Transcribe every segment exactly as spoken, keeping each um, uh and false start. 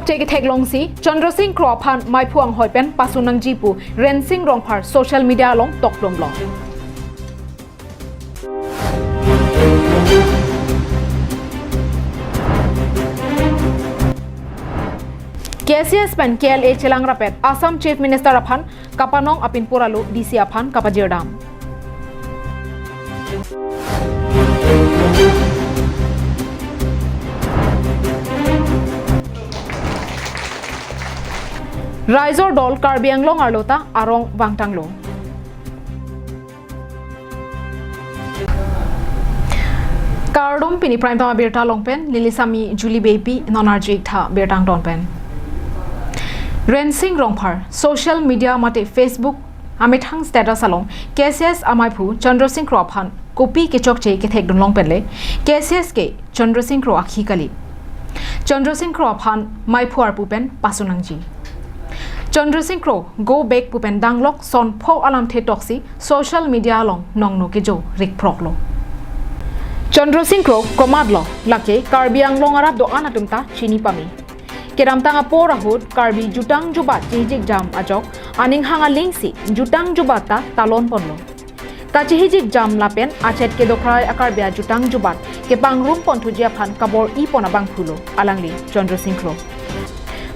Chekethek longsi Chandra Sing Kro aphan maiphu anghoi pen pasu nangji pu Rensing Rongphar social media along tokplumlo. K C S pen K L A chelang rapet Assam Chief Minister aphan kapanong apin pura lo D C aphan kapajirdam. Raizor dol Karbi Anglong arlo ta arong vangtanglo. Kardom, pini Prime Time abirta along pen neli Sami Julie Beypi, non arju-ik tha birta angton pen. Rensing Rongphar social media mate Facebook amethang status along K C S amaiphu Chandra Sing Kro aphan kopi kechokche kethekdun long pen le K C S ke Chandra Sing Kro akhi kali. Chandra Sing Kro aphan maiphu arpu pen pasu nangji. Chandra Sing Kro go back pu pen danglok son pho alamthe toksi social media along nongno kejo rikphroklo. Chandra Sing Kro komatlo, lake Karbi Anglong arat do-an atum ta chini pame. Kedamtang apor ahut Karbi jutang jubat chehijik jam ajok aning hang alingsi jutang jubat ta talon ponlo. Kachehijik jam lapen achet kedokrai a-Karbi ajutang jubat kepangrum ponthuji aphan kabor-i pon abangphulo alangli Chandra Sing Kro.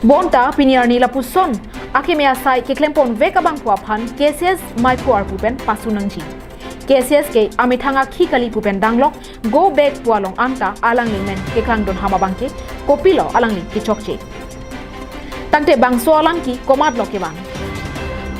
Bonta pini arni lapuson akeme asai keklem ponvek abangphu aphan K C S maiphu arpu pen pasu nangji. K C S ke amethang akhi kali pu pen danglok go back pu along anta alangli men keklangdun ham abangke kopilo alangli kechokche. Tangte bangso alam ke komatlo kevang.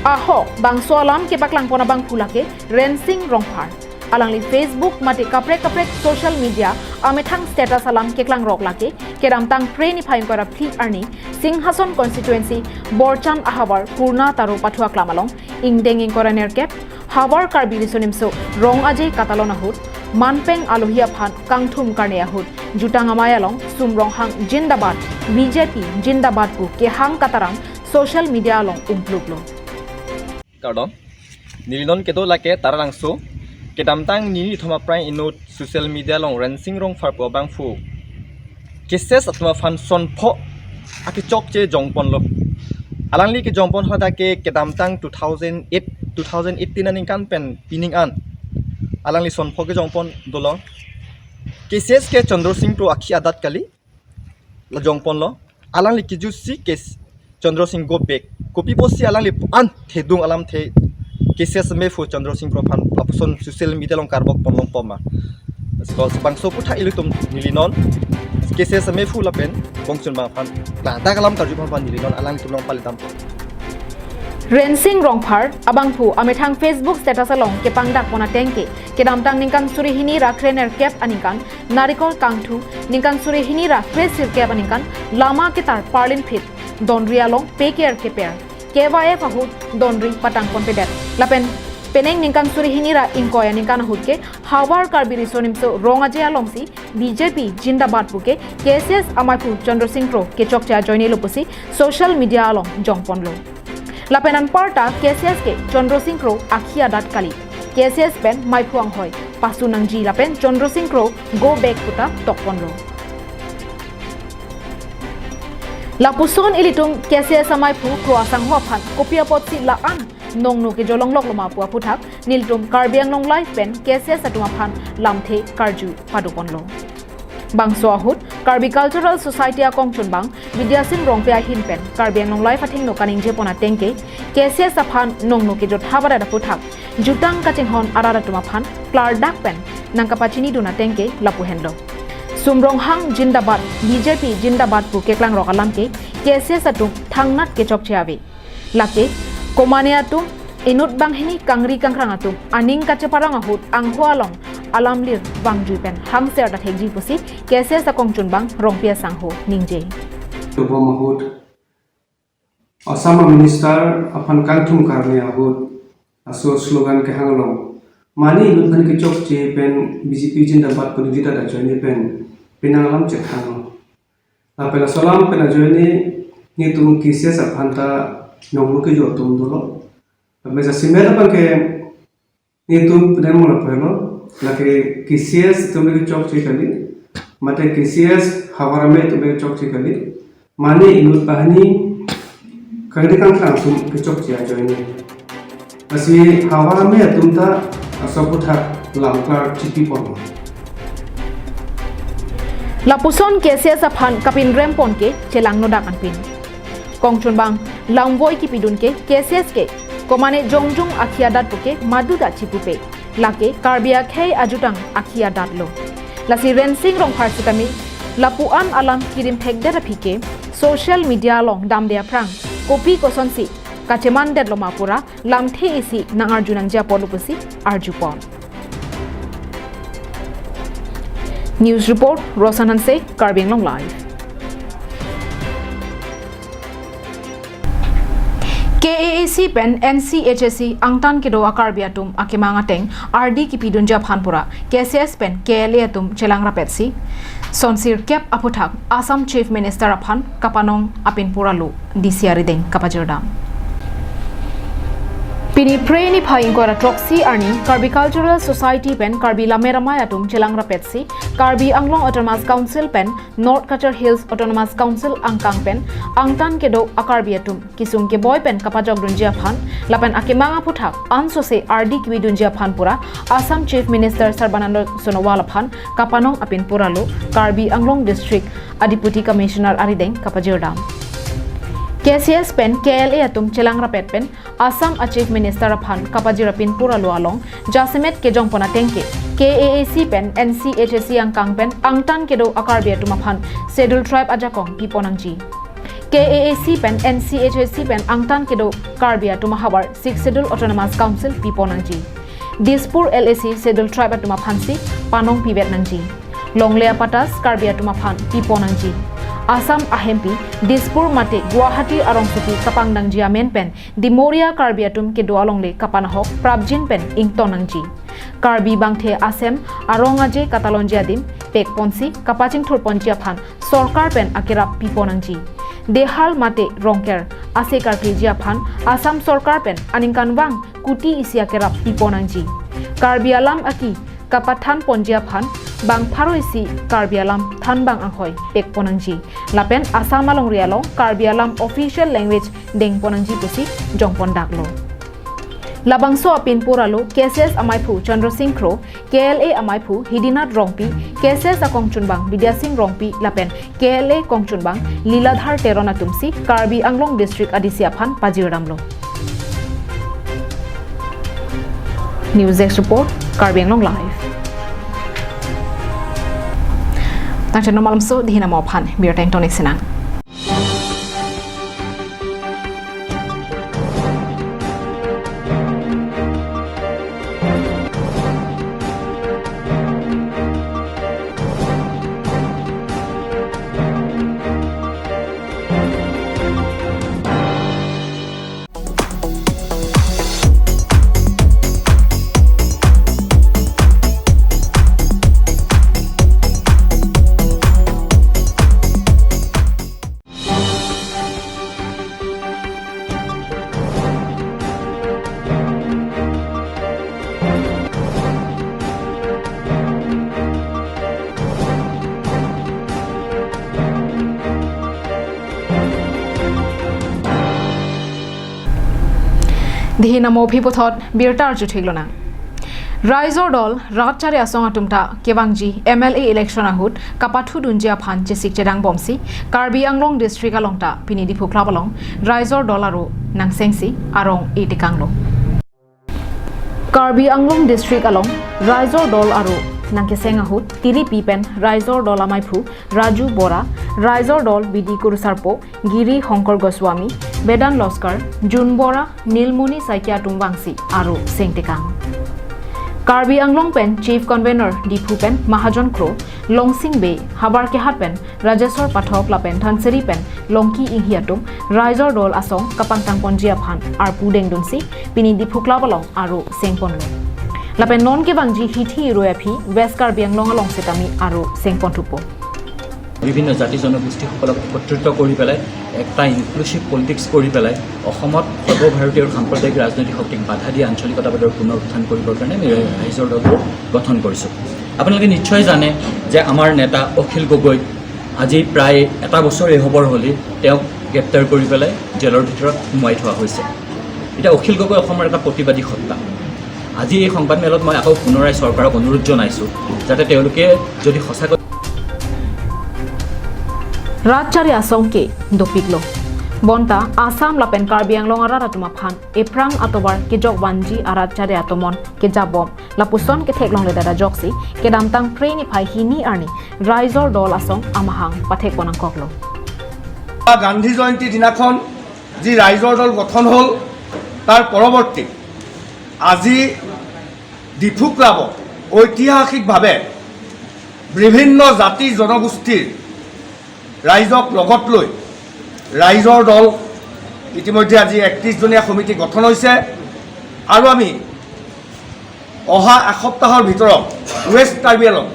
Ahok bangso alam kepaklang pon abangphu lake Rensing Rongphar. Alangli Facebook mate kaprek kaprek social media amethang status alam keklangrok lake kedamtang Phre niphai ingkoi ra phli arni Singhason constituency Borchan ahavar Purna Taro pathu aklam along ingdeng ingkoi ra nerkep Havar Karbi Riso Nimso Rong Aje katalon ahut manpeng alohi aphan kangthum karne ahut jutang amei along Sum Ronghang Jindabad, B J P Jindabad pu kehang katarang social media along umpluplo. Kardom. Neli non kedo lake Taralangso. Kedamtang nini thoma prai inut social media along Rensing Rongphar pu abangphu K C S atum aphan son pho akechokche jongponlo. Alangli kejongpon hadak ke kedamtang two thousand eight, two thousand eighteen aningkan pen pining an alangli son pho kejongpon dolo. K C S ke Chandra Sing Kro akhi adat kali, la jongponlo. Alangli kejutsi ke Chandra Sing go back. Kopi pusi alangli an thedung alamthe K C S amephu Chandra Sing Kro aphan lapuson social media along karbok ponlong poma. Sekolah sebangso aphuthak ilitum neli non K C S amephu lapen kongchunbang aphan ladak alam karju aphan neli non alanglitum along palitam pon. Rensing Rongphar abangphu amethang Facebook status along kepangdak pon ateng ke kedamtang ningkan suri hini ra kre nerkep aningkan Narikol Kangthu, ningkan suri hini ra kre sirkep aningkan lama ketar parlin phit, donri along peker keper, K Y F ahut donri patang ponpedet. Lapen penang ningkan suri hini ra ingkoi aningkan ahut ke Havar Karbi Riso Nimso Rong Aje alongsi B J P Jindabad pu ke K C S amaiphu Chandra Sing Kro kechokche ajoinelo pusi social media along jongponlo. Lapen anparta K C S ke Chandra Sing Kro akhi adat kali. K C S pen maiphu anghoi pasu nangji lapen Chandra Sing Kro go back puta tokponlo. Lapuson ilitum K C S amaiphu Kro asangho aphan kopi apotsi la-an nongno kejolonglok loma pu aphuthak nelitum Karbi Anglong Live pen K C S atum aphan lamthe karju padoponlo. Bangso ahut Karbi Cultural Society akongchunbang Bidya Sing Rongpi ahin pen Karbi Anglong Live athengno kaningje pon ateng ke K C S aphan nongno kejotha barat aphuthak jutang kachinghon arat atum aphan klardak pen nangkapachinidun ateng ke lapu henlo. Sum Ronghang Jindabad, B J P Jindabad pu keklangrok alam ke K C S atum thangnat kechokche ave. Lake, komane atum, inut banghini kangri kangkrang atum aning kacheparong ahut angho along alamlir vangjui pen hangser ta thekji pusi K C S akongchunbang Rongpi asangho ningje. Tobom ahut Assam Minister aphan kangthum karne ahut aso slogan kehang along mane inut aphan kechokche pen B J P Jindabad pu ningje ta ajoine pen penang alam chethang. Lapen laso alam pen ajoine nelitum K C S aphan ta nongno kejo atum dolo. Lapen jasemet abangke nelitum penang mula pelo, lake K C S atum kechokche kali, mate K C S Havar amei atum kechokche kali. Mane inut banghini kangri kangklang atum kechokche ajoine. Lasi havar amei atum ta aso aphuthak lamklar chipipon. Lapuson K C S aphan kapinrempon ke chelangnodak anpin. Kongchunbang lamvoi kipidun ke K C S ke komane jongjung akhi adat puke maduda chipupe. Lake Karbi akhei ajutang akhi adat lo. Lasi Rensing Rongphar sitame lapu-an alam kirim thekdet aphi ke social media along damde aphrang kopi kosonsi kachemandet loma pura lamthe isi nang-arju nangji apotlo pusi arjupon. News report, Roshan Hanse, Karbi Anglong Live. K A A C pen N C H A C angtan kedo a-Karbi atum akemang ateng ardi kipidunji aphan pura K C S pen K L A atum chelangrapetsi son sirkep aphuthak Assam Chief Minister aphan kapanong apin pura lo D C arideng kapajirdam. Pini Phre niphai ingkoi ra throksi arni Karbi Cultural Society pen Karbi Lammet Amei atum chelangrapetsi Karbi Anglong Autonomous Council pen North Cachar Hills Autonomous Council angkang pen angtan kedo a-Karbi atum kesung keboi pen kapajokdunji aphan lapen akemang aphuthak ansose ardi kipidunji aphan pura Assam Chief Minister Sarbananda Sonowal aphan kapanong apin pura lo Karbi Anglong District a-Deputy Commissioner arideng kapajirdam. K C S pen K L A atum chelangrapet pen Assam a-Chief Minister aphan kapajir apin pura lo along jasemet kejongpon ateng ke K A A C pen N C H A C angkang pen angtan kedo a-Karbi atum aphan Schedule Tribe ajakong pipon nangji. K A A C pen N C H A C pen angtan kedo Karbi atum ahavar Sixth Schedule Autonomous Council pipon nangji. Dispur L A C Schedule Tribe atum aphansi panong pivet nangji. Longle apatas Karbi atum aphan pipon nangji. Assam ahempi Dispur mate Guwahati arongsopi kapangdangji amen pen Dimoria Karbi atum kedo alongle kapanahok prapjin pen ington nangji. Karbi bangthe asem arong aje katalonji adim pekponsi kapachingthurponji aphan sorkar pen akerap pipon nangji. Dehal mate Rongker ase karkleji aphan Assam sorkar pen aningkanvang kuti isi akerap pipon nangji. Karbi alam aki kapathanponji aphan bang pharo isi Karbi alam thanbang anghoi pekpon nangji. Lapen Assam alongri along Karbi alam official language dengpon nangji pusi jongpon daklo. Labangso apin pura lo K C S amaiphu Chandra Singh Kro, K L A amaiphu Hidinath Rongpi, K C S akongchunbang Bidya Singh Rongpi lapen K L A kongchunbang Liladhar Teron atumsi Karbi Anglong District a-D C aphan pajirdamlo. News Desk Report, Karbi Anglong Live. Tangte normal so dihina mo aphan birta ingtonik sinang. Dihina mo aphi puthot birta arju theklonang. Raizor dol rat chari asong atum ta kevangji M L A election ahut kapathudunji aphan chesik chedangbomsi Karbi Anglong District along ta pini Diphu Club along Raizor dol aro nangsengsi arong etekanglo. Karbi Anglong District along Raizor dol aro nangkeseng ahut tiripi pen Raizor dol amaiphu Raju Bora, Raizor dol bidi kurusarpo Giri Honkor Goswami, Bedan Loskar, Jun Bora, Nilmoni Saikia atum vangsi aro sengtekang. Karbi Anglong pen Chief Convener Diphu pen Mahajon Kro, Longsing Bey, Habar Kehat pen Rajeshwar Pathak lapen Dhansiri pen Longki Inghi atum Raizor dol asong kapangtangponji aphan arpu dengdunsi pini Diphu Club along aro sengponlo. Lapen non kevangji hithi irui aphi West Karbi Anglong along setame aro sengponthupo. বিভিন্ন জাতি জনগোষ্ঠীসকলক একত্ৰিত কৰি পেলাই একটা inclusive politics কৰি পেলাই অসমত সৰ্বভাৰতীয় আৰু সাম্প্ৰদায়িক ৰাজনৈতিক শক্তিক বাধা দি আঞ্চলিকতাবাদৰ পুনৰুত্থান কৰিবৰ কাৰণে আমি ৰাইজৰ দলটো গঠন কৰিছোঁ। আপোনালোকে নিশ্চয় জানে যে আমাৰ নেতা অখিল গগৈ আজি প্ৰায় এটা বছৰ এই খবৰ হ'লেই তেওঁক গ্ৰেপ্তাৰ কৰি পেলাই জেলৰ ভিতৰত সোমোৱাই থোৱা হৈছে। এতিয়া অখিল গগৈ অসমৰ এটা প্ৰতিবাদী সত্তা। আজি এই সংবাদমেলত মই আকৌ পুনৰাই চৰকাৰক অনুৰোধ জনাইছোঁ, যাতে তেওঁলোকে যদি সঁচাকৈ Rat chari asong ke dopiklo. Bonta Assam lapen Karbi Anglong arat atum aphan ephrang atovar kejok vanji arat chari atomon kejabom lapuson ketheklongledet ajoksi kedamtang Phre niphai hini arni Raizor Dol asong amahang pathekpon nangkoklo. Gandhi জয়ন্তী দিনাখন যি ৰাইজৰ দল গঠন হ'ল, তাৰ পৰৱৰ্তী আজি ডিফু ক্লাবত ঐতিহাসিকভাৱে বিভিন্ন জাতি জনগোষ্ঠীৰ ৰাইজক লগত লৈ ৰাইজৰ দল ইতিমধ্যে আজি একত্ৰিশ জনীয়া সমিতি গঠন হৈছে আৰু আমি অহা এসপ্তাহৰ ভিতৰত ৱেষ্ট কাৰ্বি আংলং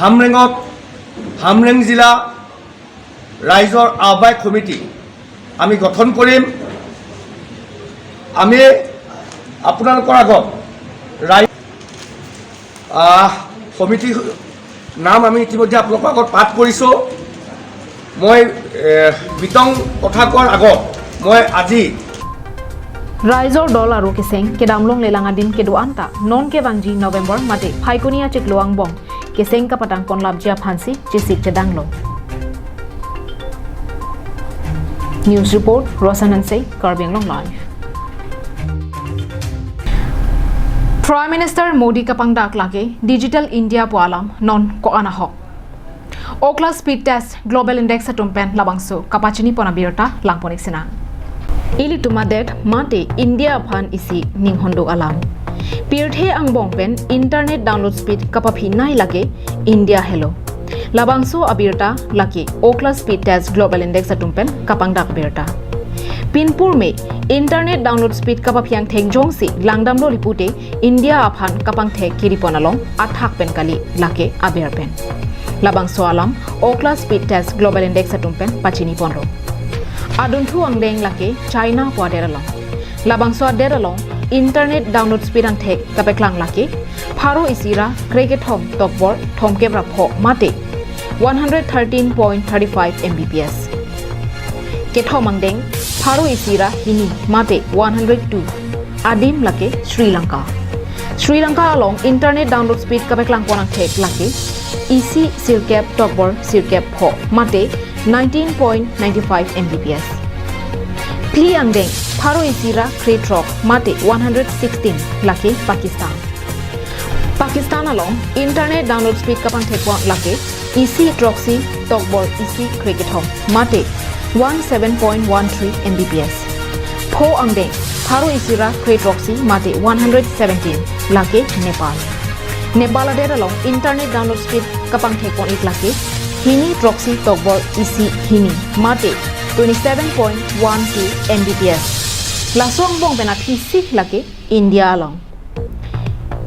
হামৰেঙত হামৰেং জিলা ৰাইজৰ আহ্বায়ক সমিতি আমি গঠন কৰিম। আমি আপোনালোকৰ আগত ৰাই-, আহ, সমিতি নাম আমি ইতিমধ্যে আপোনালোকৰ আগত পাঠ কৰিছোঁ। মই, এ, বিতং কথা কোৱাৰ আগত মই আজি Raizor Dol aro keseng kedamlonglelang adim kedo-an ta non kevangji November mate Phaikuni achiklo angbong keseng kapatangponlapji aphansi chesik chedanglo. News report, Rosan Hanse, Karbi Anglong Live. Prime Minister Modi kapangdak lake Digital India pu alam non ko-an ahok. Ookla Speed Test Global Index atum pen labangso kapachinipon abirta langpon-ik sinang. Ilitum adet mate India aphan isi ninghonduk alam. Pirthe angbong pen internet download speed kapaphinei lake India helo. Labangso abirta lake Ookla Speed Test Global Index atum pen kapangdak abirta. Pinpur me internet download speed kapaphi angthek jongsi langdamlo lipute India aphan kapangthek kiripon along athak pen kali lake aber pen. Labangso alam Ookla Speed Test Global Index atum pen pachiniponlo. Adunthu angdeng lake China pu adet along. Labangso adet along internet download speed angthek kapeklang lake pharo isi ra krekethom tokbor thomkep ra pho mate one hundred thirteen point thirty five M B P S. Kethom angdeng pharo isi ra hini mate one hundred two. Adim lake Sri Lanka. Sri Lanka along internet download speed kapeklangpon angthek lake isi sirkep tokbor sirkep pho mate nineteen point nine five M B P S. Phli angdeng pharo isi ra krethrok mate one hundred sixteen lake Pakistan. Pakistan along internet download speed kapangthekpon lake isi throksi tokbor isi krekethom mate one seven point one three M B P S. Pho angdeng pharo isi ra krethroksi mate one hundred seventeen lake Nepal. Nepal adet along internet download speed kapangthekpon-ik lake hini throksi tokbor isi hini mate twenty seven point one two M B P S. Laso angbong pen aphi isi lake India along.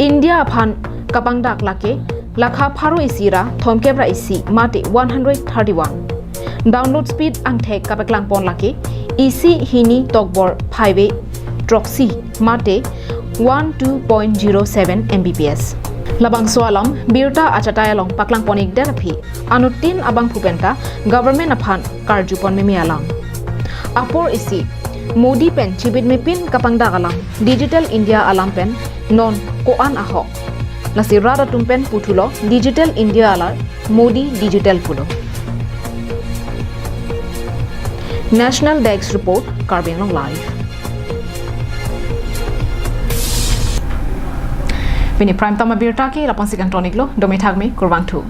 India aphan kapangdak lake lakha pharo isi ra thomkep ra isi mate one hundred thirty one. Download speed angthek kapeklangpon lake isi hini tokbor phaive throksi mate one two point zero seven M B P S. Labangso alam birta achatai along paklangpon-ikdet aphi anuttin abangphu penta government aphan karjupon meme alam. Apor isi Modi pen chibit mepin kapangdak alam Digital India alam pen non ko-an ahok. Lasi rat atum pen puthulo Digital India alar Modi Digital pulo. National Desk Report, Karbi Anglong Live. Pini Prime Time abirta ke lapu-an si kangton-iklo, domi thakmi, kurvangthu.